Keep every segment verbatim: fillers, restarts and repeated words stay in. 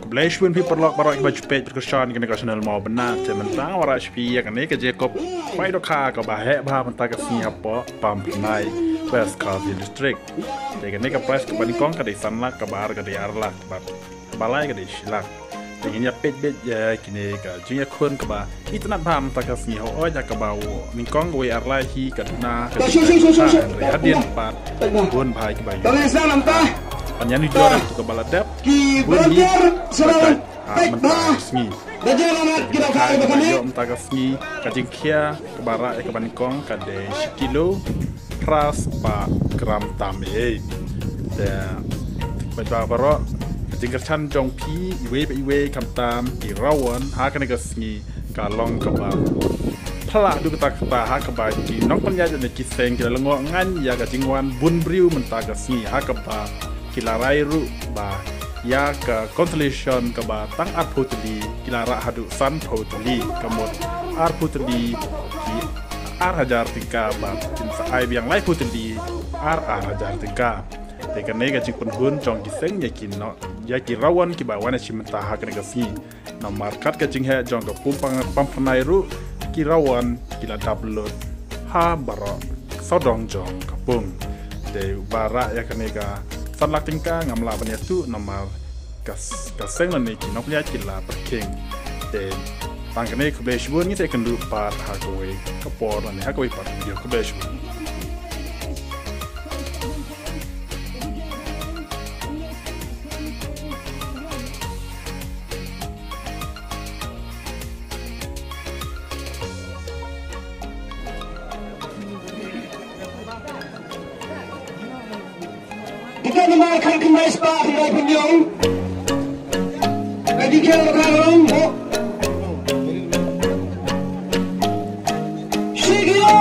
Khublei shibun phi paralok baroh kiba ju peit bad kyrshan ïa kane ka channel Mawbynna. Te mynta nga wanrah sha phi ïa kane ka jingïakob khwai dohkha kaba heh bha mynta ka sngi hapoh Pamphyrnai, West Khasi Hills District. Te kane ka prize kaba nyngkong ka dei san lak, kaba ar ka dei ar lak, bad kaba lai ka dei shi lak. Te ngin ïa peit beit ïa kine ka jingïakhun kaba itynnad bha mynta ka sngi. Hooid, ha kaba nyngkong kawei ar lai hi ka duna ka jingïakhun, hynrei hadien pat bun bha kiba ïoh. Ban ïanujor ïa kaba la dep, bun hi ba dep ha mynta ka sngi. Ka jingkhia kaba ïoh mynta ka sngi, ka jingkhia kaba rah ïa kaba nyngkong ka dei shi kilo phra spah gram tam ei. Te bad ba baroh ka jingkyrshan jong phi iwei pa iwei khamtam ki rawan ha kane ka sngi ka long kaba phylla haduh katta katta, ha kaba ki nongpynïaid ne ki seng ki la lyngngoh ngan ïa ka jingwan bun briew mynta ka sngi, ha kaba ki la rai ruh ba ïa ka consolation kaba tang arphew tylli ki la rah haduh sanphew tylli, ka mut arphew tylli ki ar hajar tyngka bad kin sa ai biang laiphew tylli ar ar hajar tyngka. Te kane ka jingpynhun jong ki seng ïa ki no, ïa ki rawan kiba wan ïashim bynta ha kane ka sngi. Namar kat ka jingheh jong ka pung pang Pamphyrnai ruh ki rawan ki la dap lut ha baroh sawdong jong ka pung. Te ba rah ïa kane ka san lak tyngka ngam lah ban ïathuh namar ka s-, ka seng lane ki nongpynïaid ki la pyrkhing. Te tang kane, khublei shibun, ngin sa ïakynduh pat ha kawei ka por lane ha kawei pat ka video. Khublei shibun. Tiket nomor khatkhyndai spah khyndai phew hynñiew. Ka jingkhia ka long, oh. Shi kilo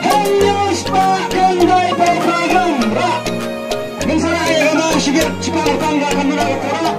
hynñiew spah khyndai phew phra gram. Rah. Ngin sa rah ïa ka nong shibit, shipang tang ka kamera ka pura.